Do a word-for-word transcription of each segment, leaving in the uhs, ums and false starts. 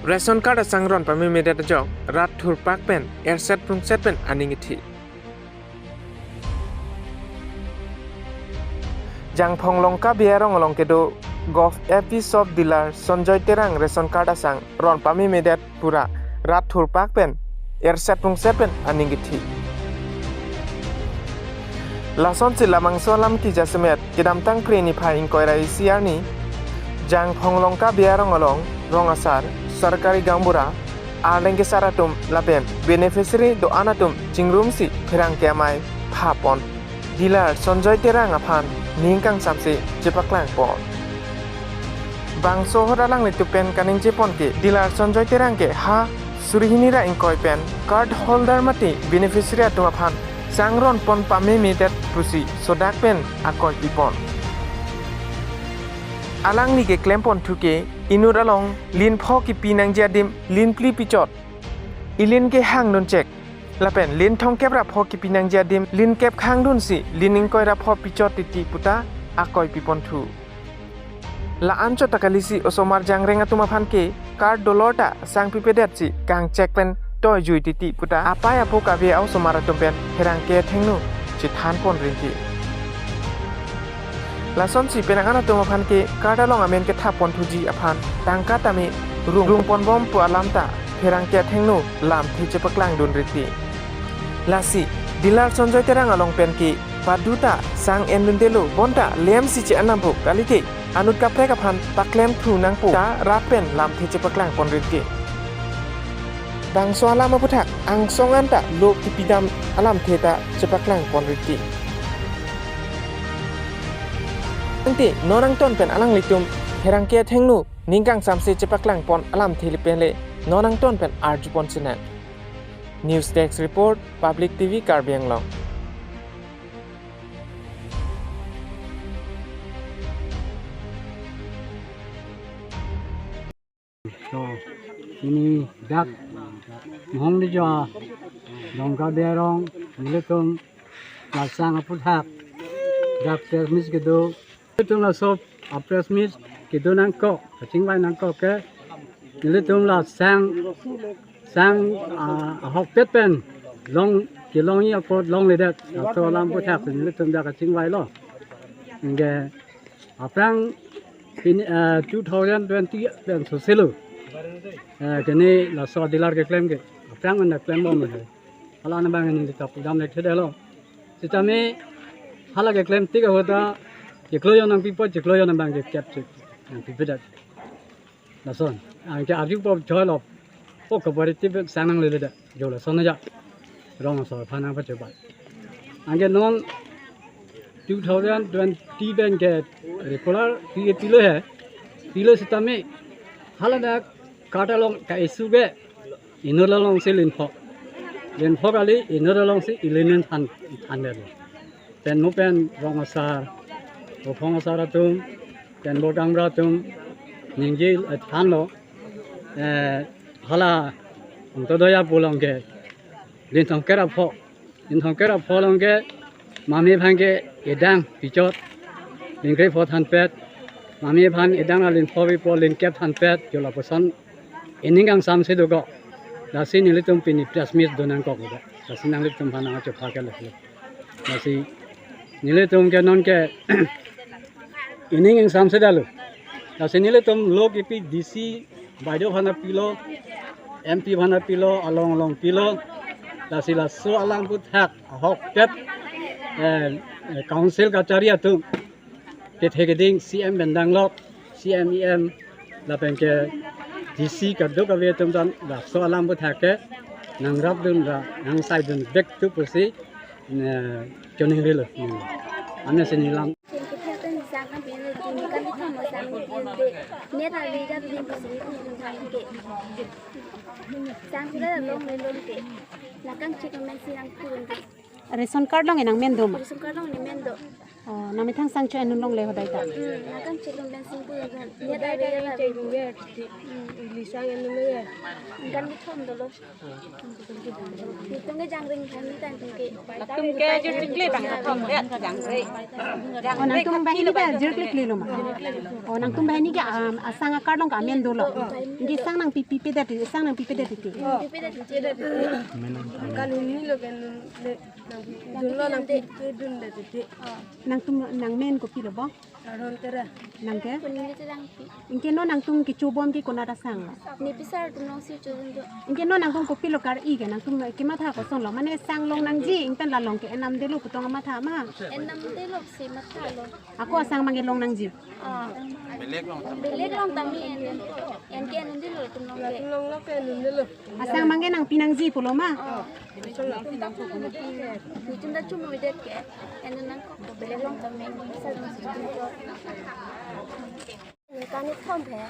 Ration card asang ron pamemedet ajok rat thurpak pen erset prungset pen aning ithi. Jangphong Longka Bey arong along kedo Gov F B Shop dealer Sanjoy Terang ration card asang ron pamemedet pura rat thurpak pen erset prungset pen aning ithi. Lasonsi labangso alam kejasemet kedamtang Phre niphai ingkoi ra isi arni Jangphong Longka Bey arong along rong asar, sarkari gaonbura, arleng kesar atum lapen beneficiary do-an atum chingrumsi pherangke amei phapon dealer Sanjoy Terang aphan ning kangsamse chepaklangpon. Bangso ahut alanglitum pen kaningjepon ke dealer Sanjoy Terang ke ha suri hini ra ingkoi pen card holder mate beneficiary atum aphan sang ronpon pamemedet pusi sodak pen akoi pipon. Alangli keklemponthu ke inut along lin pho kipi nangji adim lin phli pichot, ilin ke hangdun chek. Lapen lin thomkep ra pho kipi nangji adim lin kep hangdunsi lin ingkoi ra pho pichot titi puta akoi piponthu. La-an chot ta kalisi osomar jangreng atum aphan ke card dolor ta sang pipedetsi kangchek pen toijui titi puta apei apo kave a-osomar atum pen pherangke athengno chethanpon rinti. Lasonsi penang an atum aphan ke card along amen kethapponthuji aphan tangka tame rung rungponbom pu alam ta pherangke athengno lamthe chepaklangdun rinti. Lasi dealer Sanjoy Terang along pen ke padu ta sang endundelo, bonta lemsi che-en nangpo kalite anut kaprek aphan paklem thu nangpo ta rat pen lamthe chepaklangpon rinti. Bangso alam aputhak angsong an ta lo kipidam alamthe ta chepaklangpon rinti. Ante non angton pen alanglitum pherangke athengno ning kangsamse chepaklangpon alamthe le pen le non angton pen arjupon sinang. News Desk Report, Public T V Karbi Anglong. So, ini dak Mohong Dija Longka Bey arong nelitum lasang aputhak dak press meet kedo. Nelitum laso a-press meet kedo nangkok, kachingvai nangkok ke nelitum lasang sang, ah, ahokpet pen long kelongji apot longledet. Laso alam aputhak nelitum dak kachingvailo. Anke aphrang pini, eh, two thousand twenty pen soselo. Eh, kene laso dealer keklem ke aphrang anda klembom he. Hala nang abang neli ta pudam le thedetlo. Sitame hala keklem tik ahut ta chiklo jon nangpipo, chiklo jon abang ke kep chik nangpipedet. Lason, anke arjupo choilo. O cooperative sang nanglele da. Jo lason aja. Rong asor aphan nangpachobai. Anke non two thousand twenty pen ke regular P A pilo he. Pilo sitame hala dak card along ka-issue ke inut alongsi lin pho. Lin pho kali inut alongsi ilin than than le. Pen mo pen rong asar, ophong asar atum, pen bor gaonbura atum ningje, eh, thanlo, eh, hala Antyodaya pu along ke lin thomkep ra pho, lin thomkep ra pho along ke mame aphan ke edang pichot lin krepho thanpet, mame aphan edang ra lin pho pipo, lin kep thanpet, jo lapuson ining kangsamse dokok. Lasi nelitum pini press meet do nangkok dokok. Lasi nanglitum aphan nangchepha ke le. Lasi nelitum ke non ke ining ingsamse detlo. Lasi nelitum lo kipi D C baideo aphan pilo, M P aphan pilo, along along pilo. Lasi laso alam aputhak ahokpet, eh, eh, council kachari atum kethe keding C M pen danglok, C M, E M, lapen ke D C kadokave atum ta laso alam aputhak ke nangrapdun ra nangsaidun vek thu pusi, eh, choningrilo. Hmm. Ane sini lam. Pen kethe pen sang kan pen le dun kan di thamo sang ni pen de. Net ave kan pen pusi ni pen sang ke. Sang sudah long le long ke. Nakang cek men si nang turun ke. Ration card along nangmen do ma? Ration card along ne men do. Oh, nangmethang sang cho enun longle hodai ta. Hmm, nangkam chelum ben sing pu ya kan. Ya dai dai ya dai. Lisang enun ya. Kan di thom dolo. Nangtum ke jangring kami tan tum ke. Nangtum ke jirkle bang thom ya jangring. Oh, nangtum banghini ke jirkle lo ma. Oh, nangtum banghini ke, um, asang akar long ke amen dolo. Ngi sang nangpi pipedet, sang nangpipedet ti. Pipedet ti. Kalungi lo kan le. Dun lo nangpi dun de titi. Nangtum nangmen kopilo bo? Aron Tera. Nang ke? Kuning Tera nangpi. Anke non nangtum kecho bom ke konat asang lo? Ne pisar atum nangsi chodun do. Anke non nangtum kopilo kar-i ke nangtum kematha koson lo? Mane sang long nangji, ingtan la long ke enam delo putong matha ma. Enam delo si matha lo. Ako asang mangke long nangji. Ah. Belek long tami en. Enke enun delo atum long ke. Atum long lo ke enun delo. Asang mangke nangpi nangji pulo ma. Oh. Nitum ta chumu det ke. Enun nangkok belek long tami. Ningkan ni thom he.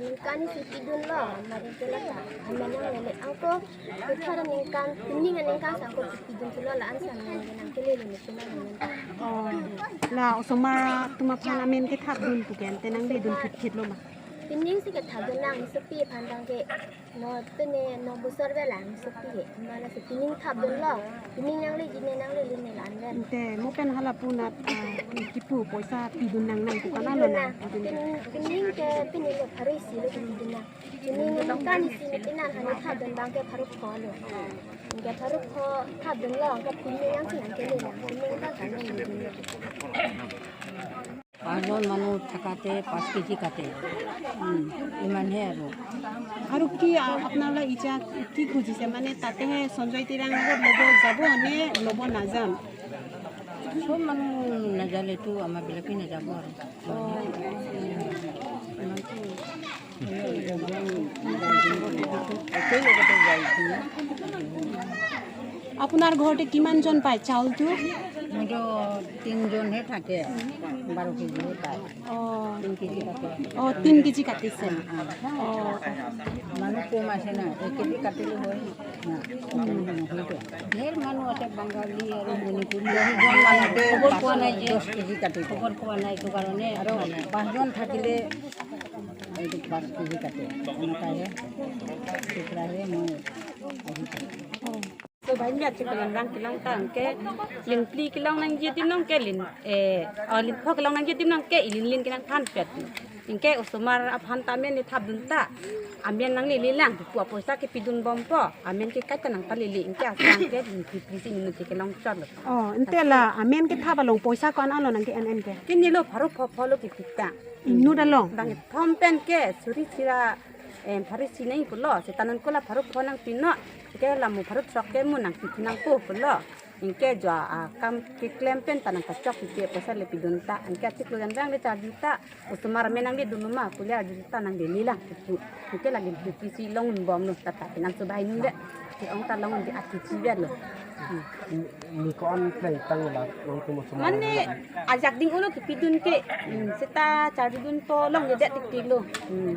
Ningkan ni si pidun lo. Mari ke lata. Amen nanglele angko. Puthot aningkan, pining aningkan sangko pidun thulo la-an sang nang nang kelele ni pina nang. Oh. La osomar atum aphan amen kethap dun pu ke ante nangledun phit phit lo ma? Pining si kethap dun nang sopi aphan tangke. No pene no busor vela sopi he. Mala si pining thap dun lo. Pining nangle jine nanglele ne la-an ven. Ante mo pen hala pu na, ah, kipu poisa pidun nang nang pu kana lo na. Pining, pining ke pining lo pharo isi lo pidun nang. Pining ningkan isi ni pinan hani thap dun bangke pharo pho lo. Anke pharo pho thap dun lo, anke pining nang si nang kele nang. Pining ningkan kan nang ni. পাঁচজন মানুহ থাকাতে পাঁচ কেজি কাটে। উম, ইমানহে আৰু। আৰু কি, আ, আপোনালোকে এতিয়া কি খুজিছে? মানে তাতেহে সঞ্জয় টিৰাঙৰ লগত ল'ব যাব নে ল'ব নাযাম? চব মানুহ নাযালেতো আমাৰবিলাকে নাযাব আৰু। ইমানটো। আপোনাৰ ঘৰতে কিমানজন পায় চাউলটো? মইতো তিনিজনহে থাকে, বাৰ কেজিহে পায়। অ। তিন কেজি থাকে। অ, তিন কেজি কাটিছে। অ, অ। অ। মানুহ কম আছে না, এক কেজি কাটিলে হয় না। ঢেৰ মানুহ আছে, বাঙালী আৰু মণিপুৰী। দহজন মানুহ খবৰ পোৱা নাই যে। দহ কেজি কাটিব। খবৰ পোৱা নাই, এইটো কাৰণে আৰু পাঁচজন থাকিলে এইটো পাঁচ কেজি কাটে। এনেকুৱাহে, তেতিয়াহে মই আহিছোঁ। অ। So, banyak cek kelang rang kelang tang ke, lin phli kelong nangji adim nang ke lin, eh, oh, lin pho kelong nangji adim nang ke, ilin lin kenangthan pet. Anke osomar aphan ta amen ne thap dun ta, amen nanglele lang, pu apoisa ke pidun bompo, amen ke kaita nangpalele, anke asang ke lin phli phli si inut ke kelong chot lo. Oh, ante la, amen kethap along poisa ko-an alo nang ke-en en ke? Kini lo pharo pho pho lo kepi ta. Inut along? Bang thom pen ke, suri sira, em, pharo isi nang pulo, seta non ko la pharo pho nangpi non, ke la mo pharo throk ke mo nangpi nangpo pulo. Anke jo, ah, kam keklem pen ta nangkachok pi ke poisa le pidun ta, anke achiklo jan rang le charju ta, osomar amen nangle dun ma, pu le arju ta nanglele lang pu. Anke lagi duty si long bom lo, ta ta pinang subai nung de. Si ong ta long di ati chi vet lo. Hmm. Ni ko-an pleng tang la, long tu mo osomar. Mane ajak ding ulo kepidun ke, hmm, seta charju dun po long de tik tik lo. Hmm.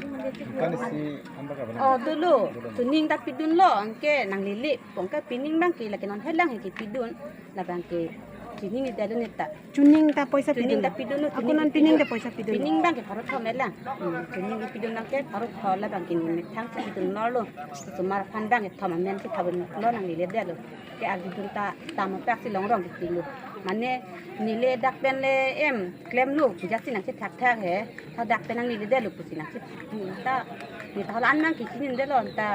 Kan si anda ka bana? Oh, dolo. Chuning ta pidun lo, anke nanglele. Pon ke pining bang ke lake non helang he kepidun, labang ke chuning ni dalun ta. Chuning ta poisa pidun. Chuning ta pidun lo, ako chuning non pining ta poisa pidun. Pining bang ke pharo thom helang. Hmm, chuning ni pidun bang ke pharo pho labang ke ni methang si pidun nor lo. Osomar aphan bang ke thom amen si thap dun lo nanglele det lo. Ke arju dun ta tam apak si long rong ke lo. Mane nele dak pen le em klem lo, jasi nangchethak thak he. Tha dak pen nanglele det lo pusi nangchethak ta. Ne ta la-an nang kechini det lo ta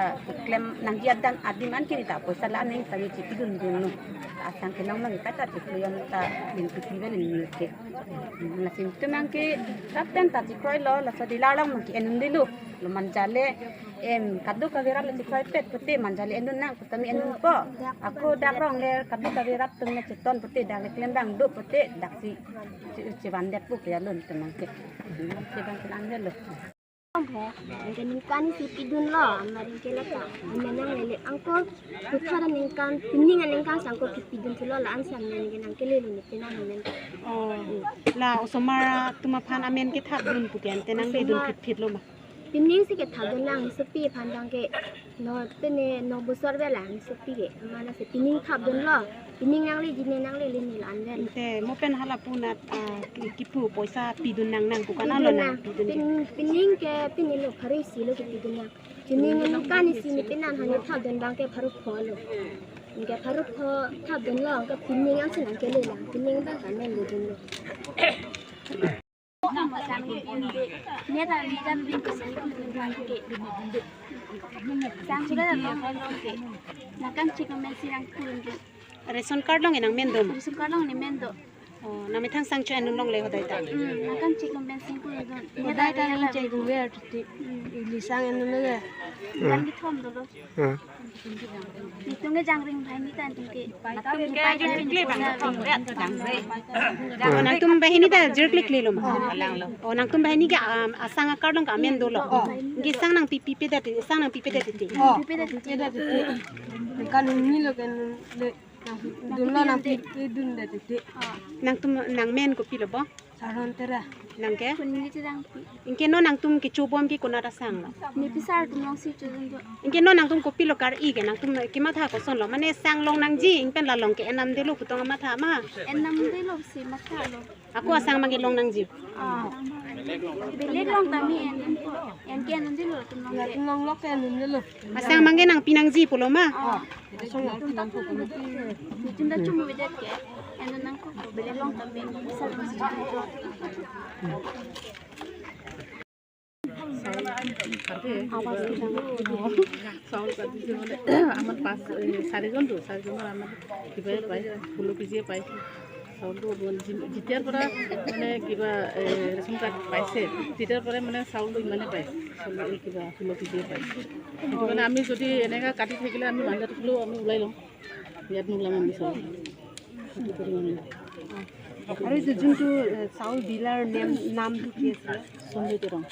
klem nangji adim adim an ke ne ta poisa la-an nang ta ne chepidun dun lo. Asang kelong nang kaita chiklo jan ta ne chepidun vet ne ke. Lason tu nang ke dak pen ta chikroi lo, laso di la long nang ke-en un det lo. Lo manja le em kadokave rat le chikroi pet pute manja le en un nang. Tami en un po. Ako dak rong le kadokave rat atum le cheton pute dak le klem bang do pute dak si che-, chevan det pu ke alun temang ke. Chevan ke ang lo. Ningkan isi pidun lo, mari ke lata. Amen nanglele angko, puthot aningkan, pining aningkan sangko pidun thulo la-an si amen ke nang kelele ni pinang amen. Oh, la osomar atum aphan amen kethap dun pu ke ante nangledun phit phit lo ma? Pining si kethapdun lang, sopi aphan abang ke. No pene no bosor avelang sopi ke. Mane si pining thapdunlo. Pining nangle, jine nangle, lini lo anven. Te mo pen hala punat, ah, ki- kipu poisa pidun nang nang pu kan alo nang pidun. Pin- pining ke pini lo pharo isi lo kepidun nang. Pining kan isi ni pinan hani thapdun abang ke pharo pho lo. Anke pharo pho thapdunlo, anke pining ansi nangkelelang. Pining abang kan nang lo dunlo. Ration card along nang men do ma? Ration card along ne men do. Oh, nangmethang sang cho enun longle hodai ta. Hmm, nang kan chiklo men sing pun do. Hodai ta nang chai gung ver ti. Hmm. Ili sang enun le. Kan kethom dolo. Hmm. Netum ke jangring banghini ta netum ke. Netum ke jangring kle bang thom re to jangring. Oh, nangtum banghini ta jirkle kle lo ma? Oh, nangtum banghini ke, um, asang a-card along ke amen dolo. Oh. Anke sang nangpi pipedet, sang nangpipedet ti. Oh, pipedet ti. Kan ni lo kan le. Dunlo nangpi, pidundet ti. Nangtum nangmen kopilo bo? Saron Terang. Nang ke? Kunni Terang pi. Anke non nangtum kecho bom ke konat asang lo? Nepi sar atum along si chodun do. Anke non nangtum kopilo kar-i ke, nangtum kematha kosonlo? Mane sang long nangji, anpen la long ke en namdelo pu tong amatha ma? En namdelo si matha lo. Ako asang abang ke long nangji. Ah. Belek long tame en, en ko. En ke en namdelo atum along ke. Latum along lo ke en namdelo. Asang abang ke nangpi nangji pulo ma? Ah. Netum ta chumuvedet ke. En nang ko belek long tame. Sir, কাটে। চাউল কাটিছে মানে, আমাৰ পাঁচ, এ, চাৰিজনতো, চাৰিজনৰ আমাৰ কিবাই পায়, ষোল্ল কেজিয়ে পায়। চাউলটো মানে যি-, যেতিয়াৰ পৰা মানে কিবা, এ, ৰেচন কাৰ্ড পাইছে, তেতিয়াৰ পৰাই মানে চাউলটো ইমানে পায়, ষোল্ল, এই কিবা ষোল্ল কেজিয়ে পায়। সেইটো কাৰণে আমি যদি এনেকা কাটি থাকিলে আমি বাহিৰত হ'লেও আমি ওলাই লওঁ, ইয়াত নোলাম আমি চাউল। সেইটো কৰিম আমি। আৰু এইটো যোনটো, এ, চাউল ডিলাৰ নেম, নামটো কি আছিলে? সঞ্জয় তেৰাং।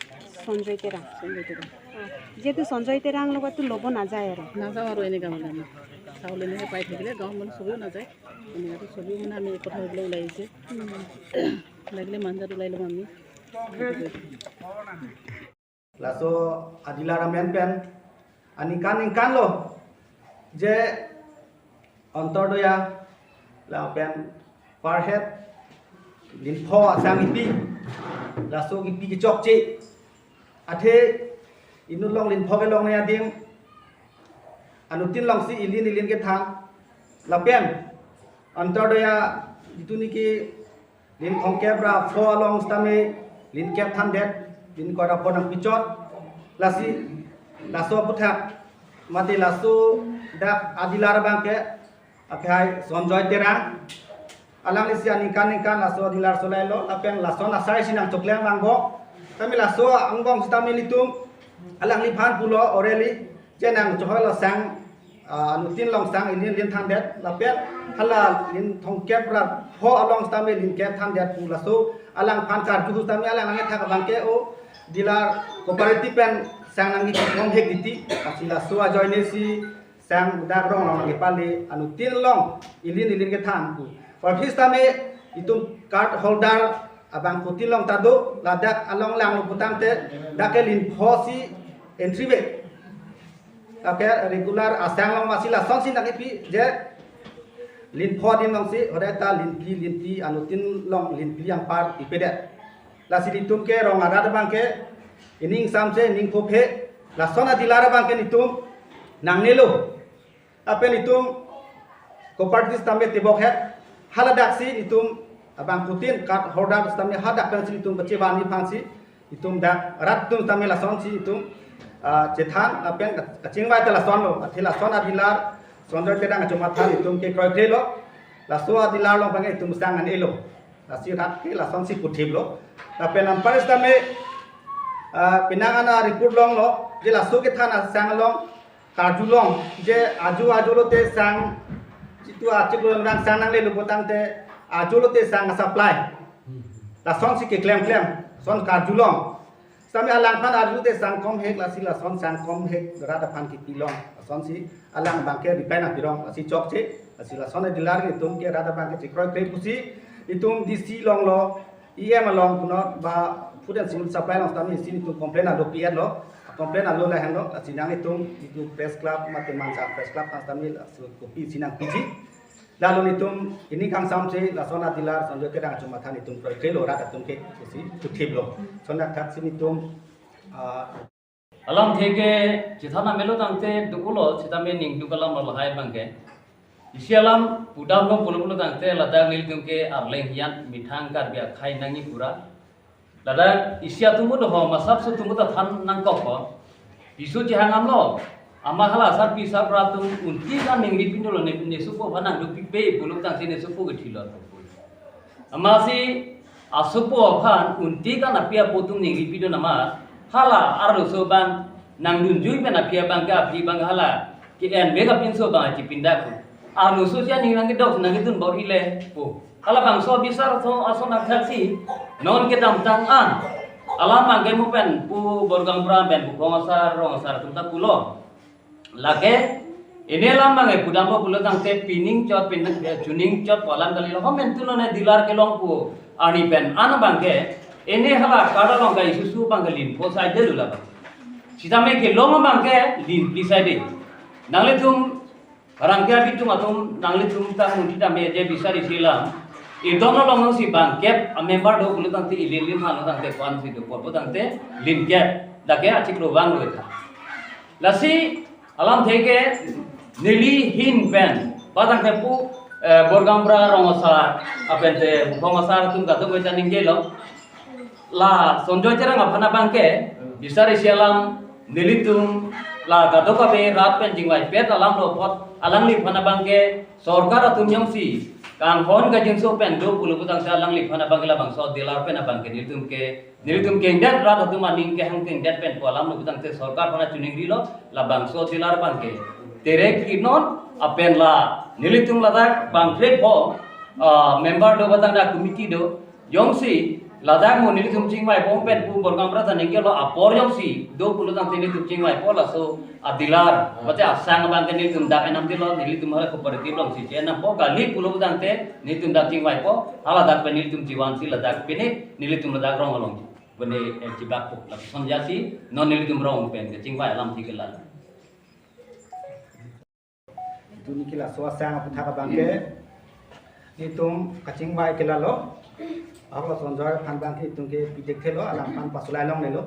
সঞ্জয় তেৰাং। সঞ্জয় তেৰাং। অ, যিহেতু সঞ্জয় তেৰাং লগততো ল'ব নাযায় আৰু। নাযাওঁ আৰু এনেকা হ'লে আমি। চাউল এনেকে পাই থাকিলে গাঁৱৰ মানুহ চবেও নাযায়। এনেকাতো চবেও মানে আমি একতা হৈ পেলাই ওলাই আহিছে। উম। লাগিলে মাঞ্জাত ওলাই ল'ম আমি। Laso adilar amen pen aningkan ningkan lo je Antyodaya lapen per head linpho asang kipi, laso kipi kechokche. Athe inut along linpho kelongne adim anuttin alongsi ilin ilin kethan lapen Antyodaya jitu niki lin thomkep ra pho along sitame lin kep thandet, lin koi ra pho nangpichot. Lasi laso aputhak mate laso dak adilar abang ke akhai Sonjoy Terang. Alanglisi aningkan ningkan laso adilar solai lo, lapen lason asai si nangchoklem angbong. Tame laso angbong sitame ilitum alangliphan pulo orally, je nangchohoi lo sang, ah, anuttin along sang ilin lin thandet, lapen hala lin thomkep ra pho along sitame lin kep thandet pu laso alangphan karju sitame alang nangkethak abang ke o dealer cooperative pen sang nangkipi thom hek titi, lasi laso ajoine si sang dak rong along nangkepale anuttin along ilin ilin kethan pu. Office tame itum card holder abangphutin along ta do, ladak along lang lo putangte dak ke linpho si entry ve. Dak ke regular asang along masi lasonsi nangkipi je linpho adim alongsi, hodai ta linphli linphli anuttin along linphli anpar ipedet. Lasi ilitum ke rong arat abang ke ining samse ining phophe lason adilar abang ke ilitum nangnelo. Lapen ilitum cooperative sitame tebok het, haladak si ilitum abangphutin card holder sitame hadak pensi ilitum pachevan ni aphansi ilitum dak rat atum sitame lasonsi ilitum, ah, chethan lapen kachingvai ta lason lo, athe lason adilar Sonjoy Terang achomatha ilitum ke kroikre lo, laso adilar along abang ke ilitum sang an-e lo. Lasi rat ke lasonsi puthip lo. Lapen anpar sitame, ah, penang an a-report longlo, je laso kethan asang along karjulong, je ajo ajo lote sang, jitu achiklo rang sang nanglelo putangte ajo lote sang supply lasonsi keklemklem, son karjulong. Sitame alangphan arjute sang kom hek, lasi lason sang kom hek rat aphan kipi long. Lasonsi alang abang ke reply nangpirong, lasi chokche, lasi lason adilar itum ke rat abang ke chekroikre pusi itum D C along lo, E M along punot ba Food and Civil Supply along sitame isi nelitum complaint alo pi-etlo. Complaint alo lahenlo, lasi nanglitum itum Press Club mate Mansar Press Club along sitame laso copy isi nangpiji. Lalo nelitum pini kangsamse lason a-dealer Sanjoy Terang achumatha nelitum kroikrelo, rat atum ke isi puthiplo. Lason athaksi nelitum, ah, alamthe ke chethan amelo tangte duklo, sitame ning duk alam lahai abangke. Isi alam pudamlo pulo pulo tangte ladak nelitum ke Arleng hiyan methang Karbi akhei nangji pura. Ladak isi atum do ho, masap so atum ta than nangkokpo. Piso chehang amlo. Ama hala sarpi sarpo atum unti kaningri pindolo, ne, ne sopo aphan nangduk pipe pulo tangte ne sopo ke thilo. Amatsi asopo aphan unti kan api apo atum ningri pido nama, hala arloso abang nangdunjui pen api abang ke, api abang hala ke-en me kapinso abang chipindak. Arloso si aning nangkedok nangkedun bor ile po. Halabangso bisar aso, ason athaksi non kedamtang an alam abangke mo pen pu Borgaonpara pen pu Khong asar, Rong asar atum ta pulo. Lake, ene alam abangke pudamlo pulo tangte pining chot, pin, eh, chuning chot pu alam kalilo. Ho mentulo ne dealer kelong pu arni pen an abangke, ene hala card along ka isusu abangke linpo saidelo labang. Sitame kelong abangke linpi saide. Nanglitum arangke abitung atum nanglitum ta munti tame je bisari silam. Idon along si bangkep a-member do pulo tangte ili lim halo tangte ko-an si do pulo tangte limkep. Dak ke achiklo vanglo ta. Lasi alamthe ke neli ahin pen ba tangte pu, eh, Borgaonpara Rong asar, lapen te Khong asar atum kadokave ta ningjelo. La Sanjoy Terang aphan abangke bisari silam nelitum la kadokave rat pen chingvaipet alamlo apot alangliphan abangke sorkar atum jongsi kanghon kangjinso pen do pulo putangte alangliphan abangke labangso dealer pen abangke nelitum ke, nelitum kengdet, rat atum aning kehang kengdet pen pu alamlo putangte sorkar aphan chuningrilo, labangso dealer abangke terek-i non, lapen la nelitum ladak bangkrepho, ah, member do ba tangte committee do, jongsi ladak mo nelitum chingvaipo pen pu Borgaonpara ta ningjelo apor jongsi do pulo tangte nelitum chingvaipo, laso a-dealer mate asang abangke nelitum dak enam dilo, nelitum hala cooperative alongsi chenampo, kali pulo tangte nelitum dak chingvaipo, haladak pen nelitum chivansi ladak pine nelitum ladak rong along pine, eh, chibakpo. Lapuson jasi non nelitum rong pen kechingvai alamthe ke lalo. Itum ke laso asang aputhak abangke nelitum kachingvai ke lalo. Ahok Sanjoy aphan abangke itum ke pithekthelo, alangphan pasulai longlelo.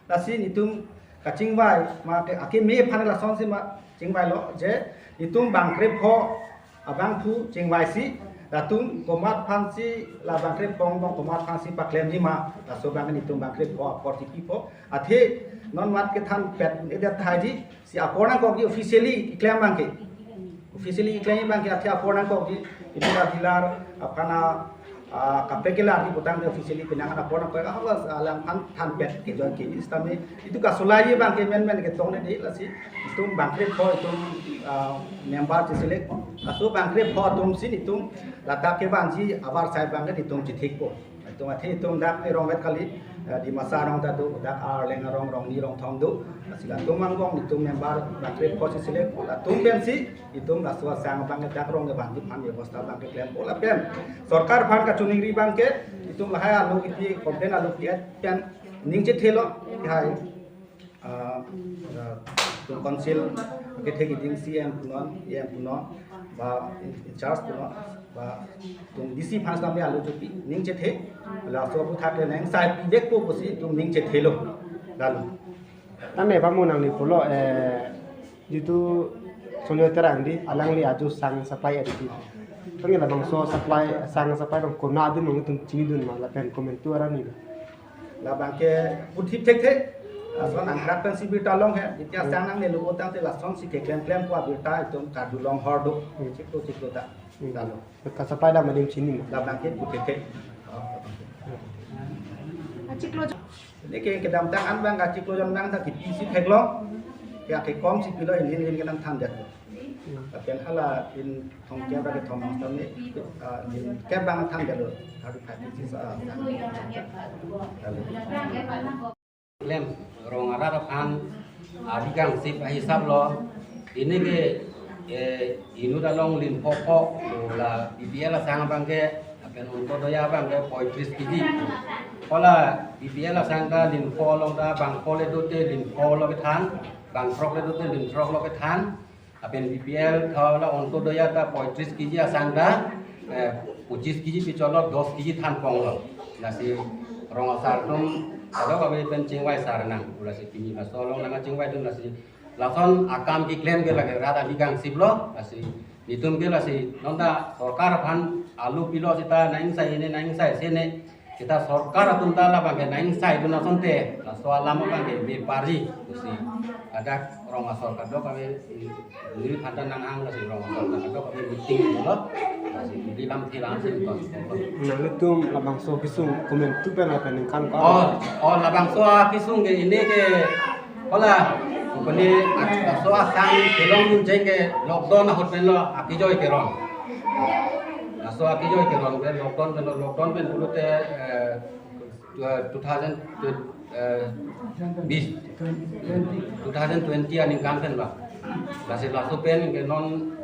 Lasi nelitum kachingvai ma ke, akeme aphan lasonsi ma chingvailo je nelitum bangkrepho abangphu chingvaisi, latum komat aphansi la bangkrepho angbong komat aphansi paklemji ma, laso abangke nelitum bangkrepho apor chipipo. Athe non mat kethanpet-edet tahai ji, si apor nangkokji officially keklem abangke. Officially keklem abangke athe apor nangkokji, itum a-dealer aphan a, ah, kaprek kelarji putangte officially penang apor nangkok, ah, alangphan thanpet kejoi ke sitame itum kasulai abangke menmen ketongdede, lasi itum bangkrepho itum, ah, member cheselect, laso bangkrepho atumsi nelitum ladak kevanji avarsai abangke nelitum chithekpo. Itum athe itum dak erongvet kali, eh, Dimasa arong ta do, dak Arleng arong, rongni rongthom do. Lasi latum angbong nelitum member bangkrepho cheselect, latum pensi itum laso asang abangke dak rong kevanji aphan bebosta abangke klempo lapen sorkar aphan kachiningri abangke itum lahai alo kipi complaint alo pi-et pen ning chethelo, hai, ah, ah, itum council kethe keding C M punon, E M punon, ba in, in charge punon, ba itum D C aphan sitame alo chopi ning chethe, laso aputhak le nang sai pidekpo pusi itum ning chethelo. Lalu. Tame bamo nangli pulo, eh, jitu Sanjoy Terang di, alangli aju sang supply edi. Tangke labangso supply, sang supply abang konat adun nangtum chinidun ma lapen komentu arani. Labangke puthip thekthe, lason angkrak pensi birta long he, jiti asang nangnelo putangte lasonsi keklemklempo abirta itum karjulong hor do, Hmm. chiklo chiklo ta. Hmm. Lalu. Ka supply dam adim chini ma. Labangke puthip thekthe. Achiklo. Neke kedamtang an abang achiklo jon abang ta kipisi theklong. Ya kekomsi pilo, inhin inhin kenangthandet. Hmm. Lapen hala in thomkep ra kethom nang sitame, ah, in kep abang thandetlo. Thirty-five pieces, ah, klem rong arat aphan ari kangsip ahisaplo. Pini ke, eh, inut along linpopok, la B P L asang abangke, Antodoya abang ke poitris kiji. Hala B P L asang ta lim pho along ta bang pho le dote lim pho lo kethan, bang throk le dote lim throk lo kethan. Lapen B P L tha la Antodoya ta poitris kiji asang ta, eh, pochis kiji picholo dos kiji than pong lo. Lasi rong asar atum kadokave pen chingvai sar nang. Lasi pini laso along nangchingvai atum lasi lason akam keklem ke lake rat ali kangsip lo, lasi netum ke lasi non ta sorkar aphan alu pilo seta nang ingsai ne nang ingsai se ne, seta sorkar atum ta labang ke nang ingsai dun asonte laso alam abang ke me parji pusi ladak rong asor kadokave neli aphan ta nanghang, lasi rong asor kadokave meeting lo, lasi neli lamthe la-an si ton. Nanglitum labangso kesung komantu pen lapen ningkan ko? Oh, oh, labangso akesung ke ini ke hala, pini laso asang kelong dun jeng ke lockdown ahut pen lo akejoi keron. Laso akejoi keron ke lockdown pen lo, lockdown pen pulote, eh, two thousand, eh, bis, two thousand twenty aningkan pen ba. Lasi laso pen ke non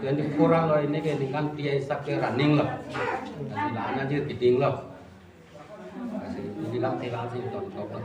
twenty-four an lo, ini ke ningkan phli asak ke running lo. Lasi la-an ajir keding lo. Lasi neli lamthe la-an si ton tok lo.